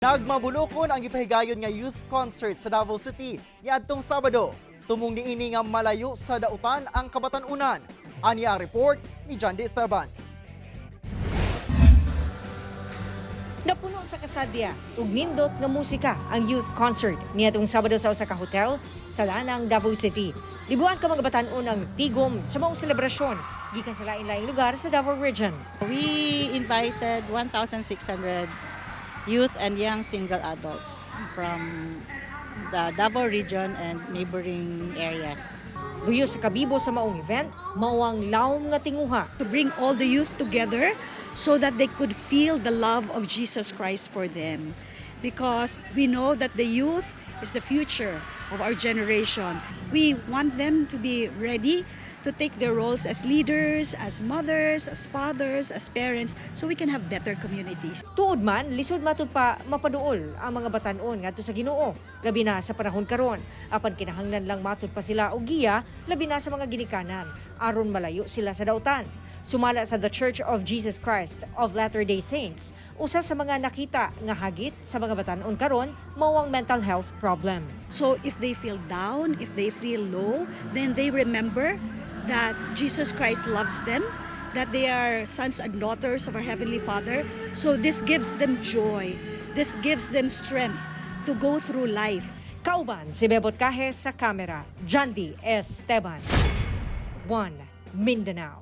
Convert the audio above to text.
Nagmabulokon ang gipahigayon nga youth concert sa Davao City niadtong Sabado. Tumong niini nga malayo sa dautan ang kabatan-unan. Ani ang report ni John D. Esteban. Napuno sa kasadya ug nindot nga musika ang youth concert niadtong Sabado sa usa ka hotel sa Lanang, Davao City. Libuan ka mga batan-on ang tigom sa maong selebrasyon gikan sa lain-laing lugar sa Davao Region. We invited 1,600 youth and young single adults from the Davao Region and neighboring areas. Luyo sa kabibo sa maong event, mao ang lawom nga tinguha. To bring all the youth together so that they could feel the love of Jesus Christ for them. Because we know that the youth is the future of our generation. We want them to be ready to take their roles as leaders, as mothers, as fathers, as parents, so we can have better communities. Tuod man, lisod matud pa mapaduol ang mga batan-on ngadto sa Ginoo, labi na sa panahon karon. Apan kinahanglan lang matud pa sila og giya, labi na sa mga ginikanan, aron malayo sila sa dautan. Sumala sa The Church of Jesus Christ of Latter-day Saints, usa sa mga nakita nga hagit sa mga batan-on karon mao ang mental health problem. So if they feel down, if they feel low, then they remember that Jesus Christ loves them, that they are sons and daughters of our Heavenly Father. So this gives them joy. This gives them strength to go through life. Kauban si Bebot Cajes sa kamera, Jandy Esteban. 1 Mindanao.